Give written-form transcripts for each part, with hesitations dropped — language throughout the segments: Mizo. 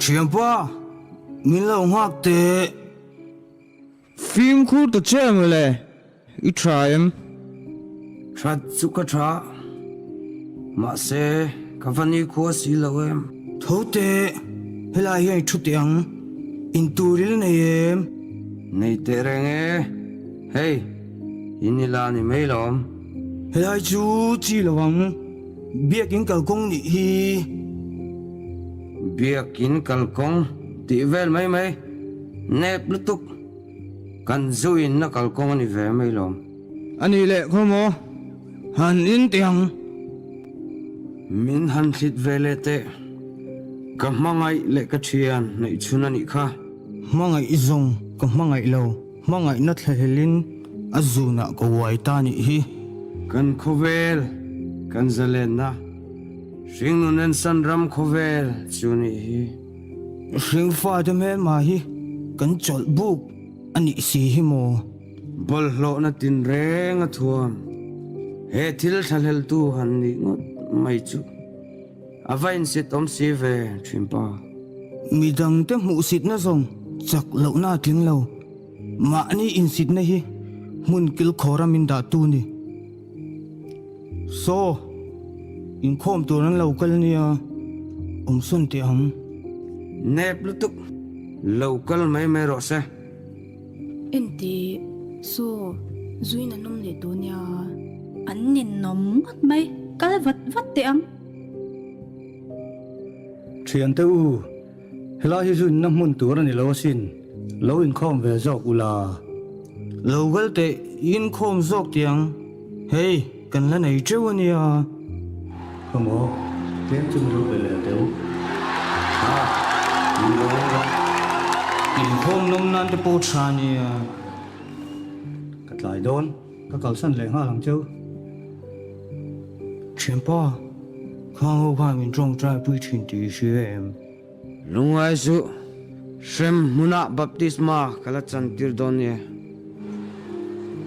Thianpa, min lo nghak teh. Fimkhur ta che mawle, i tha em? That chu ka tha, mahse ka va ni khua si lo em? Tho teh, helai hian i thu teh ang, in tur i la nei em? Nei teh reng e, hei, in i la ni mai lawm. Helai chu chi lo ang, biakin kalkawng nih hi. Biakin kalkawng tih vel mai mai. Nep lutuk, kan zu in na kalkawng a ni ve mai lawm. A nih leh khaw maw? Han in teh ang. Min han thlit ve leh teh. Ka hmangaih leh ka thian hnaih chhun a nih kha. Hmangaih zawng ka hmangaih lo, hmangaihna thlahlelin a zunah ka uai ta nih hi. Kan khawvel, kan zalenna, hringnun ensan ram khawvel chu nih hi. Hringfate hmelma hi kan chawlh buk a nih si hi maw? Bawlhhlawhna tinreng a thuam. He thil thlahleltu han nih ngawt mai chu a va insit awm si ve thin pa. Midangte hmuhsitna zawng chak lohna a tling lo. Mahni insitna hi hmun kilkhawra min dahtu ni. Saw, inkhawm tur an lo kal nia, awm sawn teh ang. Nep lutuk, lo kal mai mai rawh se. Enti, saw, zuin an awm leh tawh nia. An ninawm ngawt mai, kal vat vat teh ang. Thiante u, helai hi zuinna hmun tur a ni lo asin, lo inkhawm ve zawk ula. Lo kal teh, inkhawm zawk teh ang, hei kan la nei teuh a nia. Come on, tlem chu min lo be leh teh u. Ha, min lo awm rawh. Inkhawm nawm nan te pawh tha nia. Ka tlai dawn, ka kalsan leh nghal ang cheu. Thianpa, khang ho khan min tawngtai pui thin tih i hria em? Lungngai suh, hrem hmunah baptisma ka la chantir dawn nia.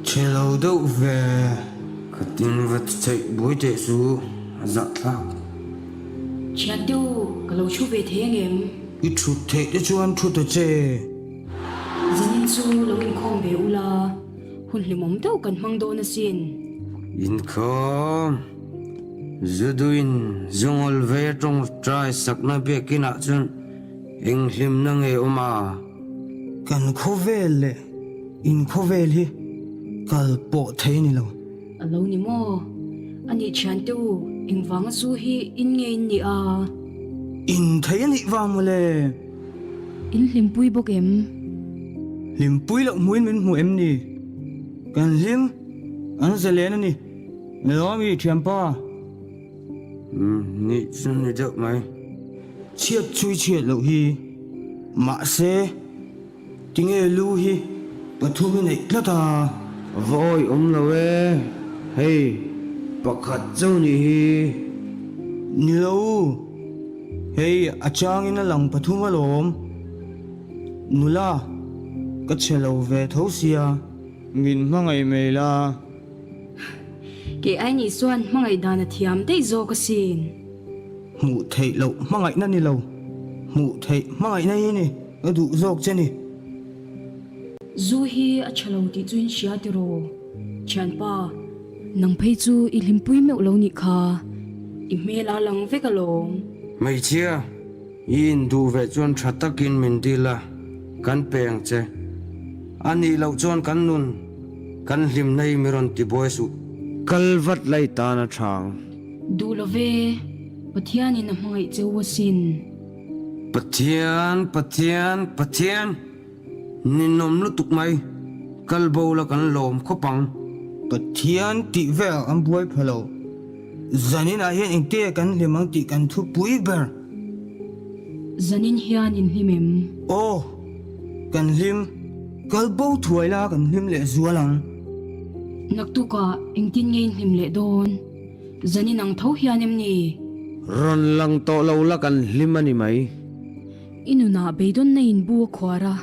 Chhe lo deuh ve. Ka tin va ti theih buai teh chu a zahthlak. Thiante u, ka lo thu ve thei angem? I thut theih te chuan thu ta che. Zanin chu lo inkhawm ve ula. Hun hlimawm deuh kan hmang dawn asin. Inkhawm, Zuduin zungawl vei a tawngtai sakna biakinah chuan eng hlimna nge awm a? Kan khawvel leh in khawvel hi kal pawh thei a ni lo. A lo ni maw? A nih thiante u, engvanga zu hi in nge in nih a? In thei a nih vang mawle. In hlimpui bawk em? Hlimpui loh hmuin min hmu em ni? Kan hlim, an zalen a ni. Nilawmi thianpa. Umm, nih chu ni deuh mai. Chhiat chhui chhiat loh hi. Mahse, tinge lu hi pathum i neih tlat a? Va awih awm lo e, hei pakhat chauh nih hi. Ni lo. Hei a changin a lang pathum alawm. Nula, ka chhe lo ve tho sia. Min hmangaih mai la. Kei ai nih chuan hmangaih dan a thiam daih zawk asin. Hmuh theih loh hmangaihna ni lo, hmuh theih hmangaihna hi ni ka duh zawk che ni. Zu hi a tha lo tih chu in hria tiraw, thianpa. Nang phei chu i hlimpui meuh lo nih kha, i hmel a lang vek alawm. Hmeichhia, i induh ve chuan tha takin min dil a, kan pe ang che. A nih loh chuan kan nun, kan hlimna hi mi rawn ti buai suh. Kal vat lai tan a tha ang. Duh lo ve, Pathianin a hmangaih che u asin. Pathian, Pathian, Pathian! Ninawm lutuk mai, kal bo la kan lawm khawp ang. Pathian tih vel an buai pha lo. Zanin ah hian engte kan hlim ang tih kan thupui ber. Zanin hian in hlim em? Aw, kan hlim. Kal bo thuai la kan hlim leh zual ang. Naktukah engtin nge in hlim leh dawn? Zanin ang tho hian em ni? Rawn lang tawh lo la kan hlim a ni mai. I nunah beidawnna in bu a khuar a,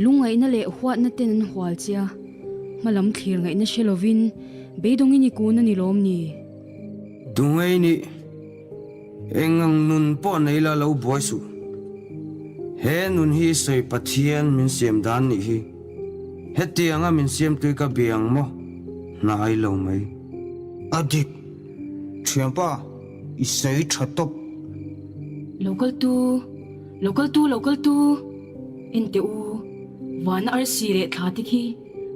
lungngaihna leh huatna ten an hual che a, hmalam thlir ngaihna hre lovin beidawngin i kun a ni lawm ni? Dungei nih, eng ang nun pawh nei la lo buai suh. He nun hi i sawi Pathian min siam dan nih hi. Hetianga min siamtui ka bia ang maw? Hnai lo mai. A dik. Thianpa, i sawi tha tawp. Lo kal tu, lo kal tu, lo kal tu. Enteh u, vana arsi leh thla te khi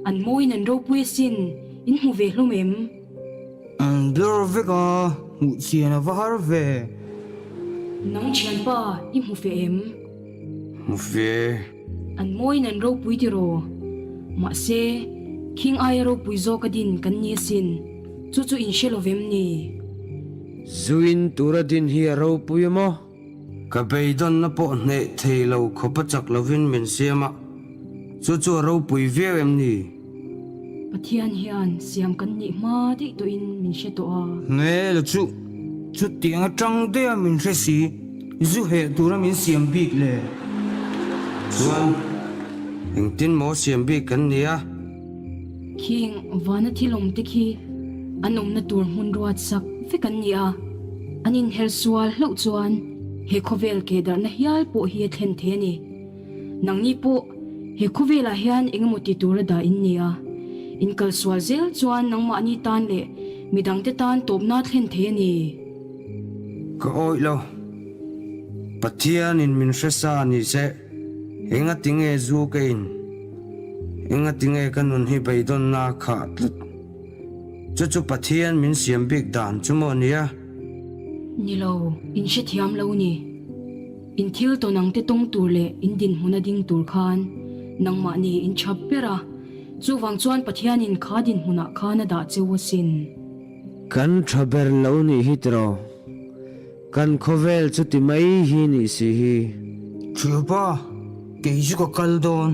an mawiin an ropui asin, in hmu ve hlawm em? An blur vek a, hmuh chian a va har ve. Nang thianpa, i hmu fe em? Hmu fe. An mawiin an ropui tiraw? Mahse, khing aia ropui zawk a din kan ni asin, chu chu in hre lo vem ni? Zuin tura din hi a ropui a maw? Ka beidawnna pawh hneh thei lo khawpa chak lovin min siam a, chu chu a ropui viau em ni? Pathian hian siam kan nih hma daih tawhin min hre tawh a. Hmel chu chutiang atang daih a min hre si, zu heh tura min siam bik le. Chuan engtin maw siam bik kan ni a? Khing vana thil awm te khi an awmna tur hmun ruat sak vek an ni a, an inher sual hlauh chuan he khawvel ke darhna hial pawh hi a thlen thei a ni. Nangni pawh he khawvelah hian eng emaw ti tura dah in ni a, in kal sual zel chuan nangmahni tan leh midangte tan tawpna thlen thei a ni. Ka awih lo. Pathianin min hre sa ni se, engati nge zu ka in? Engati nge ka nun hi beidawnna a khah tlat? Chu chu Pathian min siam bik dan chu maw nia? Ni lo, in hrethiam lo ni. In thil tawn ang te tawng tur leh in dinhmun a ding tur khan nangmahni in chhap ber a, chuvang chuan Pathianin kha dinhmunah khan a dah cheu asin. Kan tha ber lo nih hi tiraw? Kan khawvel chu ti mai hi nih si hi. Thianpa, kei chu ka kal dawn,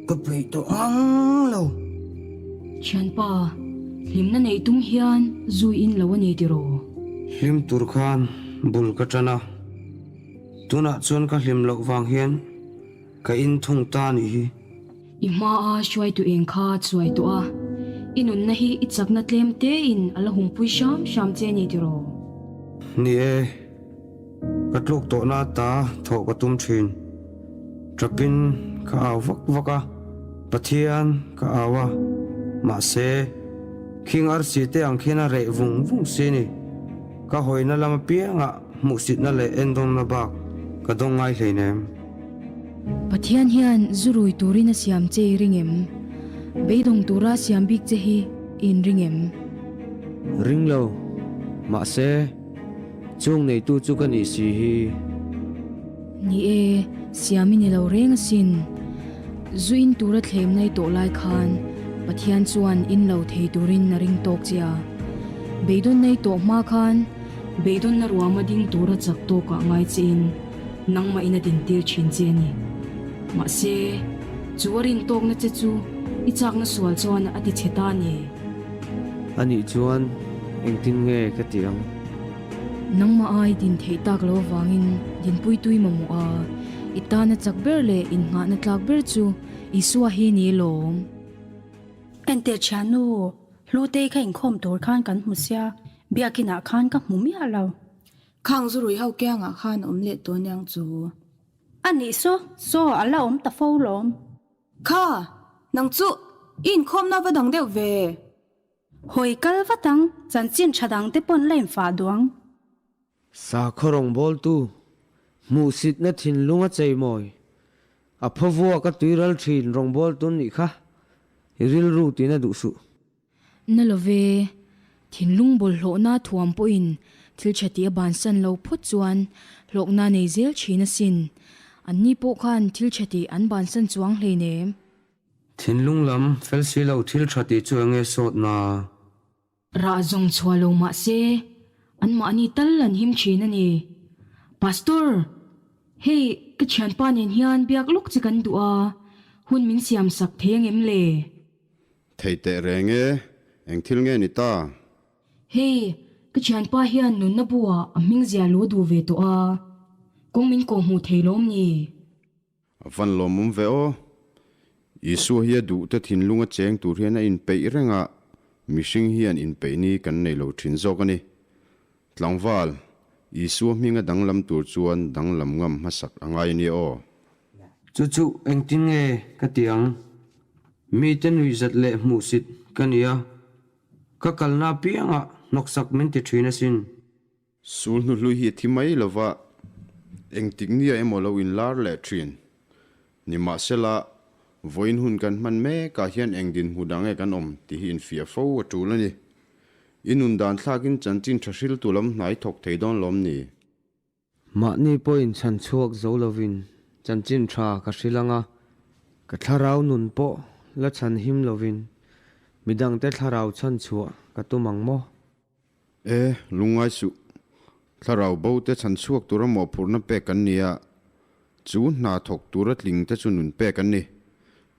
ka peih tawh ngang lo. Thianpa, hlimna nei tum hian zui in lo a ni tiraw? Hlim tur khan bul ka tan a. Tunah chuan ka hlim loh vang hian ka in thung ta nih hi. I hmaa hruaitu eng kha chuai tawh a, i nunna hi i chakna tlem tein a la humpui hram hram che ni tiraw? Ni e, ka tluk tawhna ta thawh ka tum thin. Tapin ka au vak vak a, Pathian ka au a, mahse, khing arsi te ang khian a reh vung vung si ni. Ka hawina lam apiangah hmuhsitna leh endawnna bak ka dawng ngai hleinem. Pathian hian zu rui turin a siam che i ring em? Beidawng tura a siam bik che hi i inring em? Ring lo. Mahse, chung neitu chu ka nih si hi. Ni e, siam i ni lo reng asin. Zu in tura thlem nai tawh lai khan Pathian chuan in lo thei turin a ring tawk che a. Beidawn nei tawh hma khan beidawnna ruama ding tura chak tawkah ngai chein nangmah in a dintir thin che a ni. Mahse, chu a rin tawkna che chu i chakna sual chuan a ti chhe ta a ni. Anih chuan engtin nge ka ti ang? Nangmah ai din theih tak lo avangin dinpui tui mamawh a, i tana chak ber leh innghahna tlak ber chu Isua hi ni lawm. Enteh thiannu, Hlutei kha inkhawm tur khan kan hmu sia, biakinah khan ka hmu miah lo. Khang zurui ho kiangah khan awm leh tawh aniang chu. A nih saw, saw a la awm ta fo lawm. Kha, nang chu i inkhawmna va dang deuh ve. Hawi kal vat ang, chanchin tha dang te pawn la infah duh ang. Sakhaw rawngbawltu, hmuhsitna thinlung a cheimawi, a phawvuak a tuiral thin rawngbawltu nih kha i rilru tina duh suh. Na love, thinlung bawlhhlawhna thuam pawhin thil tha tih a bansan lo phawt chuan hlawkna nei zel thin asin. Anni pawh khan thil tha tih an bansan chuang hleinem. Thinlung lam fel si lo thil tha tih chu enge sawtna? Rah zawng chhuah lo mah se, anmahni tal an him thin a ni. Pastor, hei ka thianpa nen hian biak lawk che kan duh a, hun min siam sak thei angem le? Thei teh reng e, eng thil nge ni ta? Hei, ka thianpa hian nunna buah a hming zia lo duh ve tawh a, kawng min kawhhmuh thei lawm ni? A van lawmawm ve aw. Isua hi a duhte thinlunga cheng tur hian a inpeih reng a, mihring hian inpeih ni kan nei lo thin zawk a ni. Tlangval, Isua hminga danglam tur chuan danglam ngam hmasak a ngai a nia aw. Chu chu engtin nge ka ti ang? Mite nuihzat leh hmuhsit ka ni a, ka kalna apiangah hnawksak min ti thin asin. Sul hnuhlui hi a thi mai lova, engtik nia emaw lo inlar leh thin. Nimahsela, vawiin hun kan hman mekah hian eng dinhmu dang nge kan awm tih hi infiah fo a tul a ni. I nun dan thlakin chanchin tha hriltu lam hnai thawk thei dawn lawm ni? Mahni pawhin chhan chhuak zo lovin chanchin tha ka hrilh ang a, ka thlarau nun pawh la chhan him lovin midangte thlarau chhan chhuah ka tum ang maw? E, lungngai suh. Thlarau bo te chhan chhuak tura mawhphurhna pek kan ni a, chu hna thawk tura tling te chu nun pek an ni.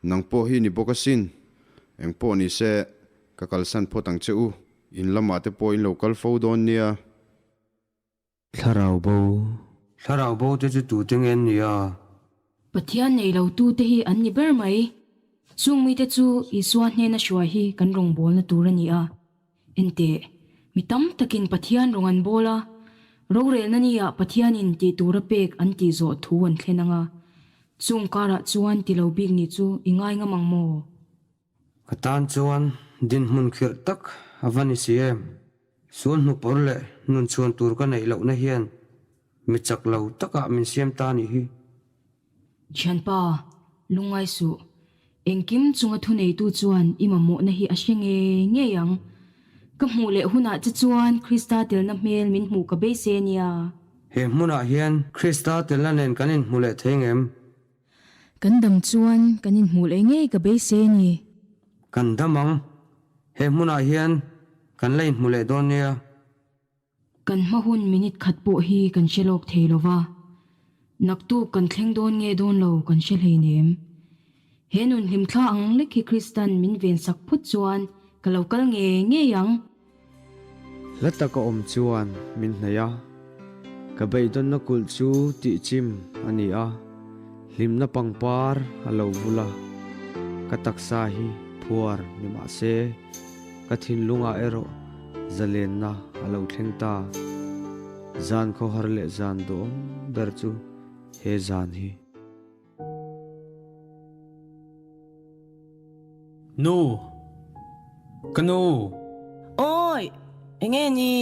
Nang pawh hi ni bawk asin. Eng pawh ni se, ka kalsan phawt ang che u, in lamah te pawh in lo kal fo dawn nia. Thlarau bo. Thlarau bo te chu tute nge an ni a? Pathian nei lo tute hi an ni ber mai. Chung mite chu Isua hnena hruai hi kan rawngbawlna tur a ni a. Enteh, mi tam takin Pathian rawng an bawl a, rorelna nia Pathianin tih tura pek an tih zawh thu an thlen ang a. Chung karah chuan ti lo bik nih chu i ngai ngam ang maw? Ka tan chuan dinhmun khirh tak a va ni si em? Sual hnupawr leh nun chhuan tur ka neih lohna hian mi chak lo takah min siam ta nih hi. Thianpa, lungngai suh. Engkim chunga thuneitu chuan i mamawhna hi a hre ngei ngei ang. Ka hmuh leh hunah che chuan Krista telna hmel min hmuh ka beisei ania. He hmunah hian Krista telna nen kan inhmu leh thei ngem? Kan dam chuan kan inhmuh leh ngei ka beisei a ni. Kan dam ang. He hmunah hian kan la inhmu leh dawn nia. Kan hma hun minute khat pawh hi kan hre lawk thei lo va. Naktuk kan thleng dawn nge dawn lo kan hre hleinem. He nun hlimthla ang lek hi Kristan min vensak phut chuan ka lo kal ngei ngei ang. Hla taka awm chuan min hnaih a, ka beidawnna kulh chu tih chim a ni a, hlimna pangpar a lo vul a, ka taksa hi phuar ni mah se, ka thinlungah erawh zalenna a lo thleng ta. Zan khawhar leh zan duhawm ber chu he zan hi. Nu! Ka nu! Awi! Enge ni?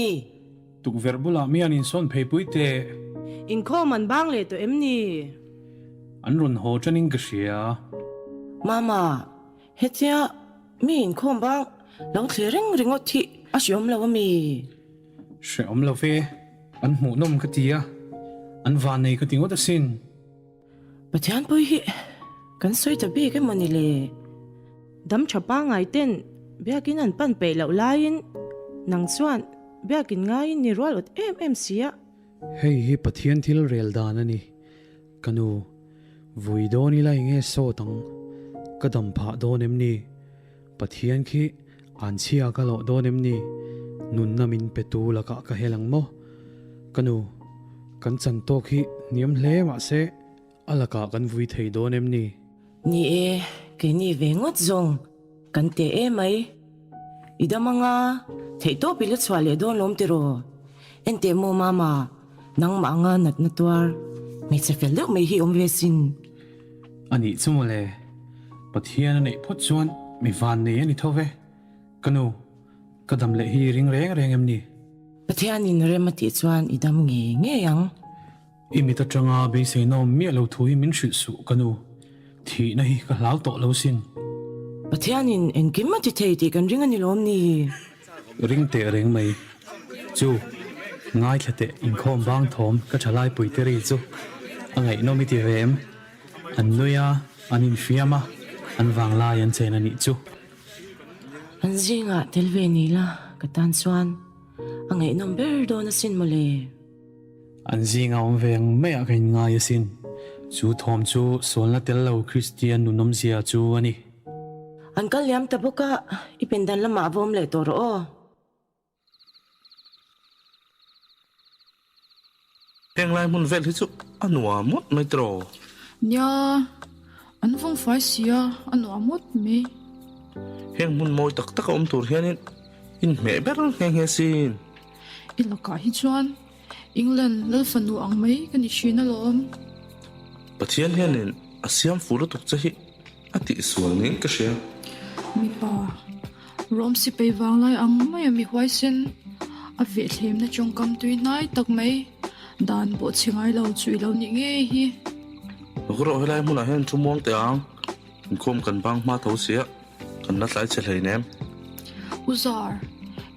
Tukverh bulah mi an insawn phei pui teh. Inkhawm an bang leh tawh em ni? An rawn haw tanin ka hria. Mama, hetia mi inkhawm bang lo thlir reng ringawt hi a hreawm lo ami? Hreawm lo ve, an hmuhnawm ka ti a, an vannei ka ti ngawt asin. Pathian pawh hi kan sawi ta bik emaw ni le? Dam tha pangai ten biakin an pan peih loh laiin nang chuan biakin ngaiin ni rual awt em em si a. Hei hi Pathian thil rel dan a ni. Ka nu, vui dawn ila enge sawt ang? Ka dam phah dawn em ni? Pathian khi an chhia ka lawh dawn em ni? Nunna min pe tu lakah ka hel ang maw? Ka nu, kan chan tawk hi hniam hle mahse a lakah kan vui thei dawn em ni? Ni e, keini ve ngawt zawng kan teh emai. I dam anga, theihtawp i la chhuah leh dawn lawm tiraw? Enteh maw Mama, nangmah anga natna tuar hmeichhe fel deuh mai hi awm ve sin. A nih chu mawle, Pathian a neih phawt chuan mi van nei a ni tho ve. Ka nu, ka dam leh hi i ring reng reng em ni? Pathianin rem a tih chuan i dam ngei ngei ang. I mit atanga beiseinawm miah lo thu hi min hrilh suh ka nu, thihna hi ka hlau tawh lo sin. Pathianin engkim a ti thei tih kan ring a ni lawm ni? Ring teh reng mai. Chu, ngaithla teh inkhawm bang thawm ka tha laipui te ri chu a ngaihnawm i ti ve em? An nui a, an infiam a, an vanglai an chen a nih chu. An zingah tel ve ni la ka tan chuan a ngaihnawm ber dawn asin mawle. An zinga awm ve ang maiah ka inngai asin. Chu thawm chu sualna tel lo Kristian nunawmzia chu a ni. An kal liam ta bawk a, i pindan lamah va awm leh tawh rawh aw. Heng lai hmun vel hi chu a nuam ngawt mai tiraw? Nia, an vawng fai si a, a nuam ngawt mai. Heng hmun mawi tak tak a awm tur hianin inhmeh ber nghe nghe sin. I lakah hi chuan England lal fanu ang mai ka ni thin alawm. Pathian hianin. A siam fuh lutuk che hi a tihsual niin ka hria. Mipa, Rom sipai vanglai ang maia mi huaisen, a vehthlemna tawngkam tui hnai tak mai, dan pawh chhe ngai lo chu i lo nih ngei hi. Lawk rawh, helai hmunah hian thu muang teh ang. Inkhawm kan bang hma tho sia, kan la tlai che hleinem. U Zar,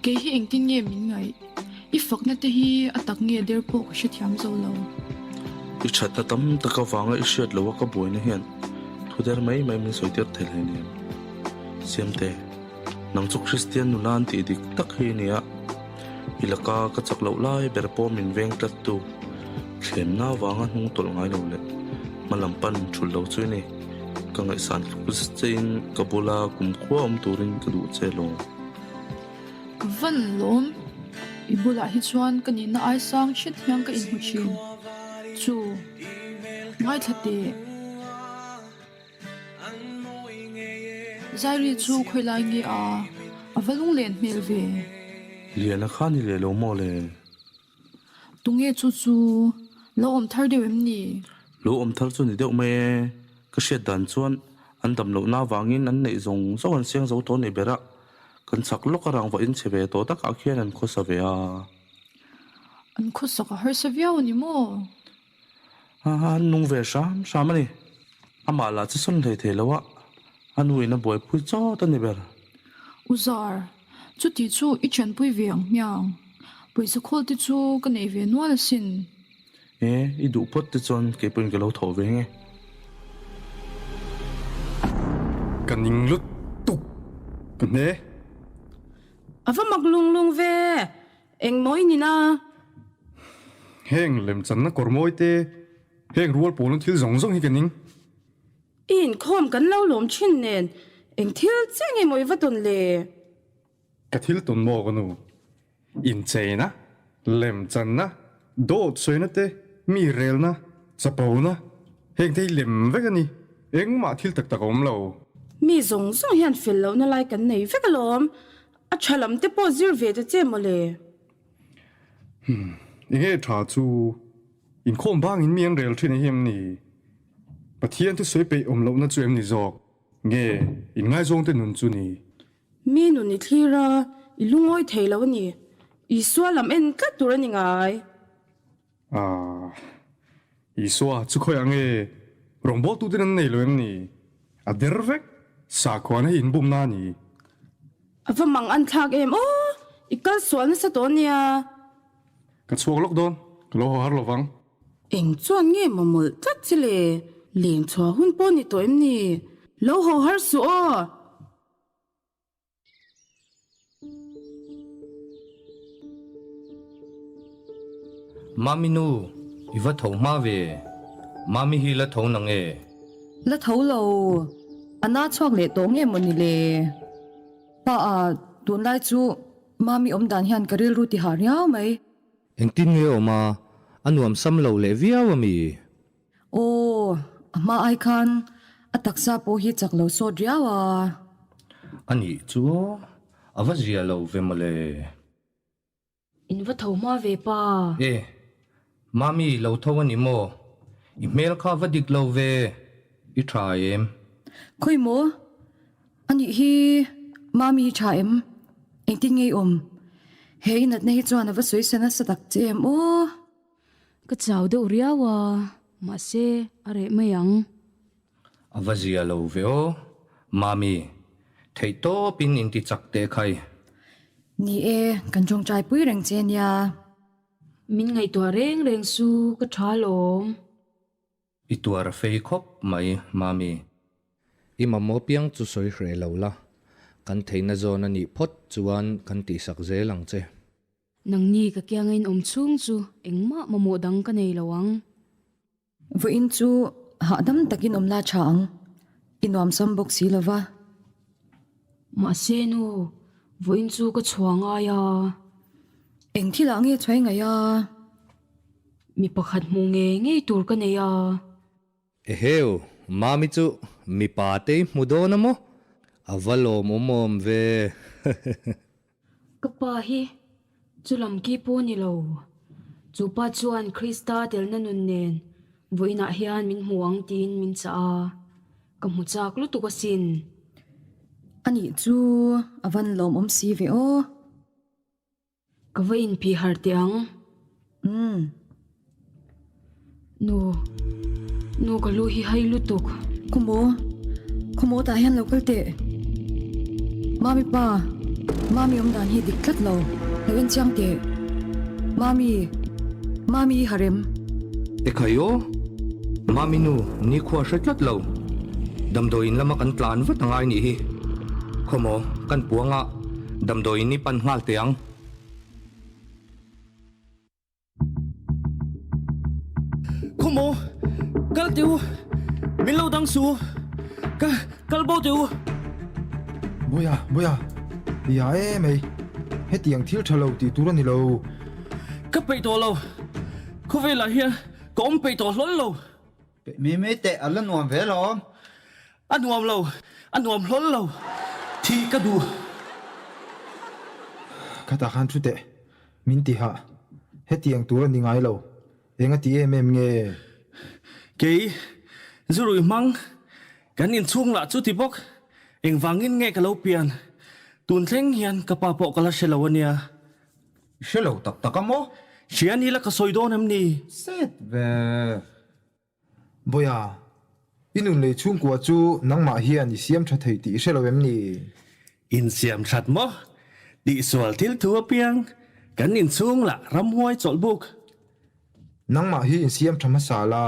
kei hi engtin nge min ngaih? I fakna te hi a tak nge der pawh ka hrethiam zo lo. I thatna tam tak avanga i hriat loh a ka buaina hian thu der mai mai min sawi tir thei hleinem. Siamte, nang chu Kristian nula an tih dik tak hi i ni a, i laka ka chak loh lai ber pawh min veng tlat tu, thlemna avanga hnung tawlh ngai lo leh hma lam pan thulh lo chu i ni. Ka ngaihsan tluk zet chein ka bula kumkhua awm turin ka duh che lawm. Ka van lawm, i bulah hi chuan ka nihna ai sang hret hian ka inhmu thin. Chu, ngaithla teh. Zairi chu khawi lai nge a, a va lunglen hmel ve. Liana kha ni leh lo maw le? Tunge chu chu lo awm thar deuh em ni? Lo awm thar chu ni deuh mai e. Ka hriat dan chuan an dam lohna avangin an neih zawng zawng an siang zo tawh a ni ber a. Kan chak lawk a rangva in chhe ve tawh takah khian an khawsa ve a. An khawsak a harsa viau a ni maw? An nung ve hram hram a ni. Amah lah chu sawn hlei thei lo a, a nu in a buaipui chawt a ni ber. U Zar, chuti chu i ṭanpui ve ang hmiang. Pawisa khawl te chu ka nei ve nual asin. E, i duh phawt te chuan kei pawhin ka lo thawh ve nge. Ka ning lut tuk ka hne. A va mak lung lung ve, eng maw i nin a? Heng lemchanna kawr mawi te, heng rual pawlna thil zawng zawng hi ka ning. I inkhawm kan lo lawm thin nen, eng thil chiah nge maw i va tawn le? Ka thil tawn maw ka nu? Incheina, lemchanna, dawt sawina te, mi relna, chapona, heng te hi lem vek a ni. Engmah thil tak tak a awm lo. Mi zawng zawng hian fel lohna lai kan nei vek alawm. A tha lam te pawh zir ve ta che mawle. Hmm, enge tha chu inkhawm bangin mi an rel thin a hi em ni? Pathian thusawi peih awm lohna chu em ni zawk? Nge inngaizawngte nun chu ni? Mi nun i thlir a, i lungawi thei lo a ni. Isua lam en tlat tur a ni ngai. Ah, Isua chu khawiah nge rawngbawltuten an nei lo em ni? A der vek, sakhuana hi inbumna a ni. A va mang an thlak em aw, i kal sual nasa tawh ania. Ka chhuak lawk dawn, ka lo haw har lo vang. Eng chuan nge maw mawlh tlat che le, leng chhuah hun pawh ni tawh em ni? Lo haw har suh aw. Mami nu, i va tho hma ve. Mami hi la tho nang e? La tho lo. A na chhuak leh tawh nge maw ni le? Pa a, tunlai chu Mami awm dan hian ka rilru ti hah riau mai. Engtin nge awm a, a nuam sam lo leh viau a mi? Aw, a hma ai khan a taksa pawh hi chak lo sawt riau a. A nih chu a va zia lo ve mawle. In va tho hma ve pa. E, Mami lo tho a ni maw? I hmel kha va dik lo ve, i tha em? Khawi maw? A nih hi Mami hi tha em? Engtin nge i awm? He i natna hi chuan a va sawi sa nasa tak che em aw? Ka chau deuh riau a, mahse a reh mai ang. A va zia lo ve aw, Mami. Theih tawpin inti chak teh khai. Ni e, kan tawngtai pui reng che nia. Min ngaihtuah reng reng su, ka tha lawm. I tuar a fei khawp mai, Mami. I mamawh piang chu sawi hreh lo la, kan theihna zawn a nih phawt chuan kan tihsak zel ang che. Nangni ka kianga in awm chhung chu engmah mamawh dang ka nei lo ang. Vawiin chu hahdam takin awm la tha ang, i nuamsam bawk si lo va. Mahse nu, vawiin chu ka chhuah ngai a. Eng thilah nge chhuai ngaih a? Mi pakhat hmuh ngei ngei tur ka nei a. Eheu, Mami chu mipa te i hmu dawn a maw? A va lawmawm awm ve. Ka pa hi chu lam ki pawh a ni lo. Chu pa chuan Krista telna nun nen. Vawiinah hian min hmu ang tiin min chah a, ka hmu chak lutuk asin. Anih chu a van lawmawm si ve aw. Ka va inphih harh teh ang. Umm. Nu. Nu ka lu hi hai lutuk. Khawmaw. Khawmaw tah hian lo kal teh. Mami pa. Mami awm dan hi dik tlat lo. Lo en chiang teh. Mami. Mami i harem. Ekhai aw. Mami nu nikhua hre tlat lo. Damdawiin lama kan tlan vat angai nih hi. Khawmaw kan puanga Damdawiin i pan nghal teh ang. Khawmaw, kal teh u, min lo dang su, ka kal bo teh u. Bawiha, Bawiha, i a em ei, hetiang thil tha lo tih tur a ni lo. Ka peih tawh lo, khawvelah hian ka awm peih tawh hlawl lo. Peih mai mai teh, a la nuam ve alawm. A nuam lo, a nuam hlawl lo, thih ka duh. Khatah khan thu teh, min ti hah. Hetiang tur a ni ngai lo, eng a ti em em nge? Kei, zurui hmang, kan inchhung lah chu ti bawk, engvangin nge ka lo pian? Tun thleng hian ka pa pawh ka la hre lo a nia. I hre lo tak tak a maw? Hria ni la ka sawi dawn em ni? Set ve. Bawiha, i nun lei chhungkua chu nangmah hian i siam tha thei tih i hre lo em ni? Insiam that maw? Tihsual thil thu apiang kan inchhung lah ramhuai chawlh buk. Nangmah hi insiam tha hmasa la,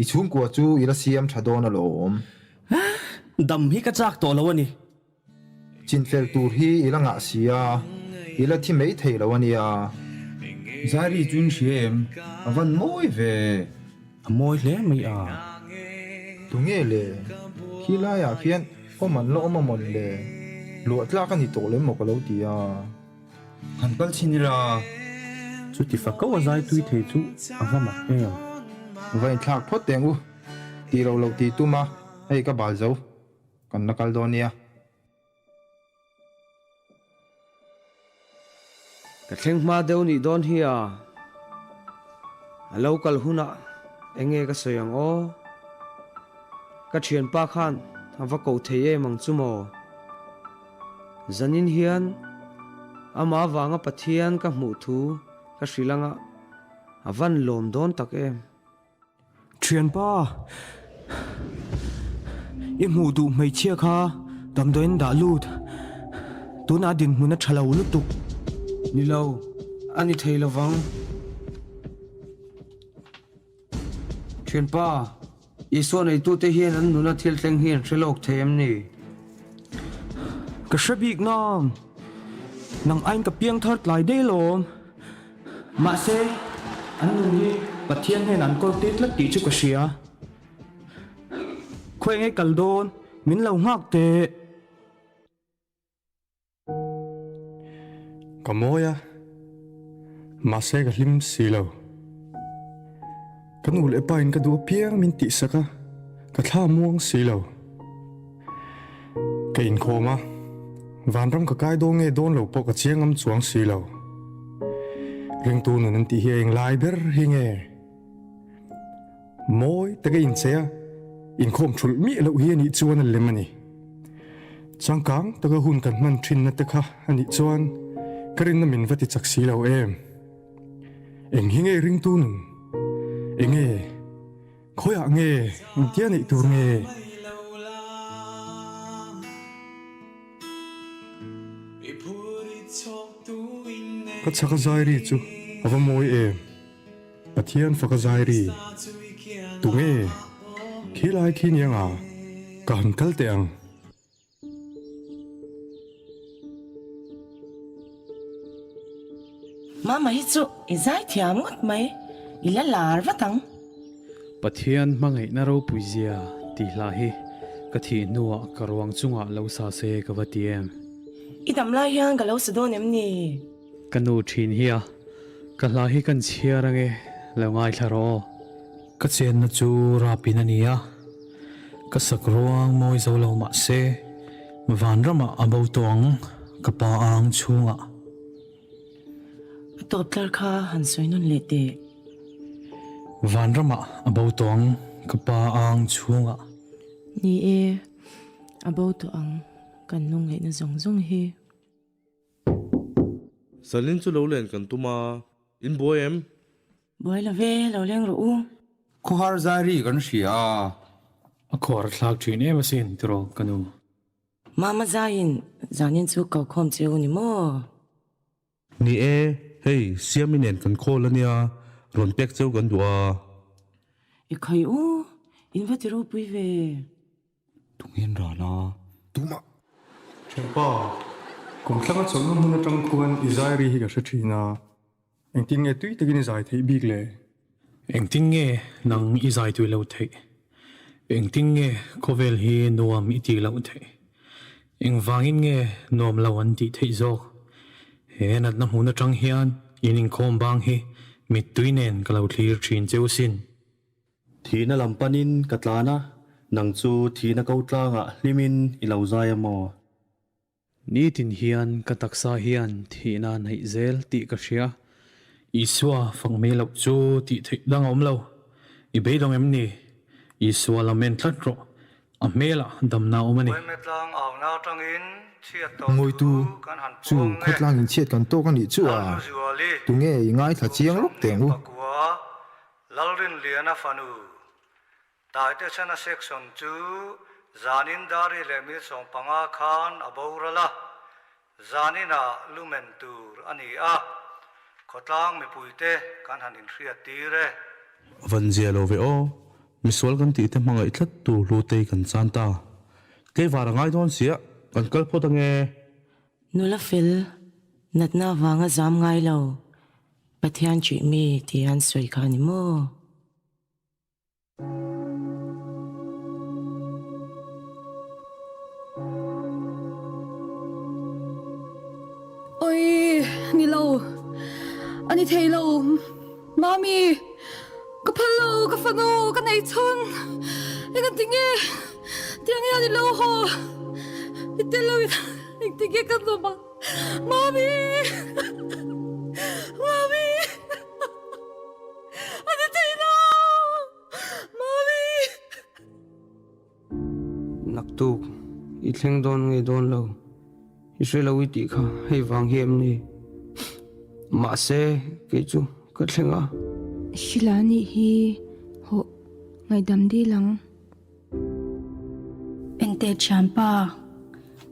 i chhungkua chu i la siam tha dawn alawm. Dam hi ka chak tawh lo a ni. Chinfel tur hi i la ngah si a, i la thi mai thei lo a nia. Zari chu in hria em? A van mawi ve. A mawi hle mai a. Tunge le? Khi laiah khian awm an la awm a mawn le? Luah tlak a ni tawh lem maw ka lo ti a. Han kal chhin ila. Chuti fa ko a zai tui thei chu a va mak em. Va inthlak phawt teng u. Ti lo lo ti tum a, hei ka bal zo. Kan la kal dawn nia. Ka thleng hma deuh nih dawn hi a. A lo kal hunah eng nge ka sawi ang aw. Ka thianpa khan a va koh thei em ang chu maw. Zanin hian amah avanga Pathian ka hmuh thu ka hrilh anga a van lawm dawn tak em. Thianpa, i hmuh duh hmeichhia kha damdawiin dah lut, tunah dinhmun a tha lo lutuk. Ni lo, a ni thei lovang. Thianpa, Isua neitute hian an nuna thil thleng hi an hre lawk thei em ni? Ka hre bik nang, nang aiin ka piang thar tlai daih alawm. Mahse, an nun hi Pathian hnenah an kawl tir tlat tih chu ka hria. Khawi nge kal dawn, min lo nghak teh. Ka mawi a, mahse ka hlim si lo. Ka nu leh pa in ka duh apiang min tihsak a, ka thla muang si lo. Ka inkhawm a, vanram ka kai dawn nge dawn lo pawh ka chiang ngam chuang si lo. Ringtu nun an tih hi a englai ber hi nge? Mawi taka inchei a, inkhawm thulh miah loh hi a nih chuan a lem a ni. Changkang taka hun kan hman thinna te kha a nih chuan ka rinna min va ti chak si lo em? Eng hi nge ringtu nun? Enge? Khawiah nge intia neih tur nge? Ka chhaka zairi chu a va mawi em? Pathian faka zairi tunge? Khilai khi nianga ka han kal teh ang. Mama hi chu i zaithiam ngawt mai, i la lar vat ang. Pathian hmangaihna ropui zia tih hla hi ka thih hnuah ka ruang chungah lo sa se ka va ti em. I dam lai hian ka lo sa dawn em ni? Ka nu thin hi a, ka hla hi kan chhiar ange lo ngaithla rawh aw. Ka chenna chu rapin a ni a, ka sak ruang mawi zo lo mah se, vanramah a bo tawh ang ka pa ang chhungah. A tawp tlar kha han sawi nawn leh teh. Vanramah a bo tawh ang ka pa ang chhungah. Ni e, a bo tawh ang kan lungngaihna zawng zawng hi. Salin chu lo len kan tum a, in buai em? Buai lo ve, lo leng rawh u. Khawhar zai ri kan hria a. A khuar thlak thin em asin tiraw ka nu. Mama zaiin zanin chu ko khawm che u ni maw? Ni e, hei Siami nen kan call a nia, rawn pek cheu kan duh a. I khawi u, in va ti ropui ve. Tungin ran a. Tumah. Thianpa, kum thlanga chawlhna hmun atang khuan i zai ri hi ka hre thin a, engtin nge tui takin i zai theih bik le? Engtin nge nang i zai tui lo theih? Engtin nge khawvel hi nuam i tih loh theih? Engvangin nge nuam lo an tih theih zawk? He natna hmun atang hian in inkhawm bang hi mittui nen ka lo thlir thin cheu sin. Thihna lam panin ka tlan a, nang chu thihna ko tlangah hlimin i lo zai a maw? Nitin hian ka taksa hian thihna neih zel tih ka hria. Isua fak mai loh chu tih theih dang a awm lo. I beidawng em ni? Isua lam en tlat rawh. A hmelah damna a awm a ni. Ngawitu chu khawtlang inchhiat kan tawk a nih chu a, tunge i ngaithla chiang lawk teh ang u. Lalrinliana fanu, Taitesena section chu zanin dari leh mil 15 khan a boral a, zaninah lumen tur a ni a, khawtlang mipuite kan han inhriat tir e. Van zia lo ve aw, misual kan tih te hmangaih tlat tu Hlutei kan chan ta. Tleivar a ngai dawn sia, kan kal phawt ange. Nula fel, natna avanga zam ngai lo, Pathian ṭih mi tih an sawi kha a ni maw? Oi, ni lo. A ni thei lo. Mami, ka phal lo, ka fanu, ka nei chhun. Eng ti nge? Tiang hian i lo haw. I tel lo in eng ti nge ka nuam ang? Mami! Mami! A ni thei lo! Mami! Naktuk, i thleng dawn nge dawn lo? I hre lo i tih kha hei vang hi em ni? Mahse, kei chu ka thleng a. Hrilh a nih hi hawh ngaihdam dil ang. Enteh thianpa,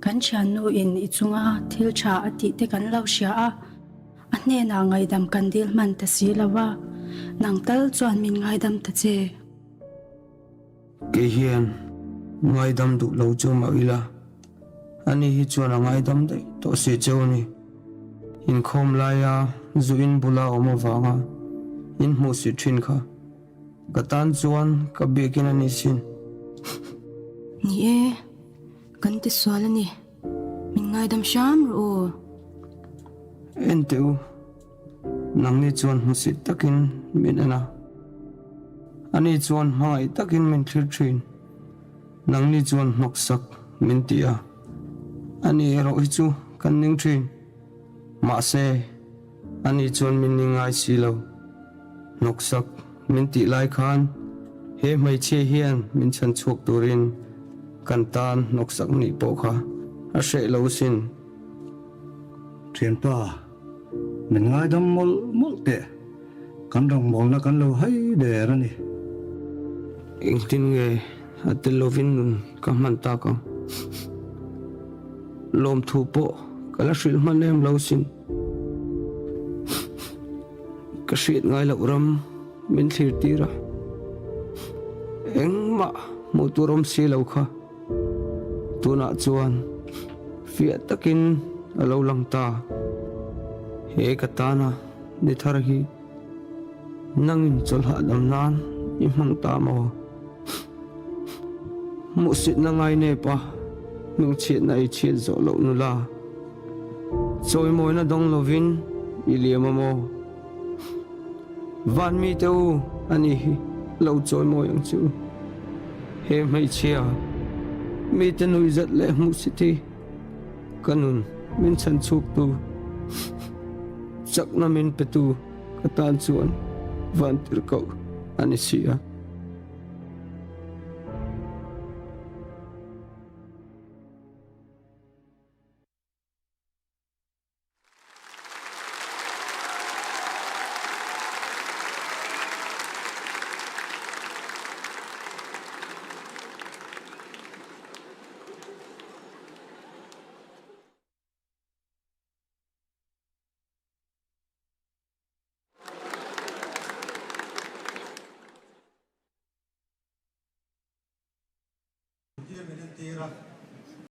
kan thiannu in i chunga thil tha a tih te kan lo hria a, a hnenah ngaidam kan dil hman ta si lo a, nang tal chuan min ngaidam ta che. Kei hian ngaidam duh lo chu mah ila, ani hi chuan a ngaidam daih tawh si cheu a ni. Inkhawm laia zu in bula awm avanga in hmuh si thin kha. Ka tan chuan ka biakin a ni sin. Ni e, kan ti sual a ni. Min ngaidam hram rawh u. En teh u, nangni chuan hmusit takin min en a. Ani chuan hmangaih takin min thlir thin. Nangni chuan hnawksak min ti a. Ani erawh hi chu kan ning thin. Mahse, ani chuan min ni ngai si lo. Hnawksak min tih lai khan he hmeichhia hian min chhan chhuak turin kan tan hnawksak nih pawh kha a hreh lo sin. Thianpa, min ngaidam mawlh mawlh teh, kan rawngbawlna kan lo hai der a ni. Engtin nge a tel lovin nun ka hman tak ang? Lawmthu pawh ka la hrilh hman em lo sin. Ka hriat ngai loh ram min thlir tir a, engmah hmuh tur awm si lo kha tunah chuan fiah takin a lo lang ta. He ka tana ni thar hi nangin chawlhah dam nan i hmang ta maw? Hmuhsitna ngai nep a, hmingchhiatna ei chhiat zawh loh nula. Chawimawina dawng lovin i liam a maw? Van mite u, ani hi lo chawimawi ang che u. He hmeichhia, mite nuihzat leh hmuhsit hi ka nun min chhan chhuktu, chakna min petu ka tan chuan van tirhkoh. a ni si a. Tir min entir a.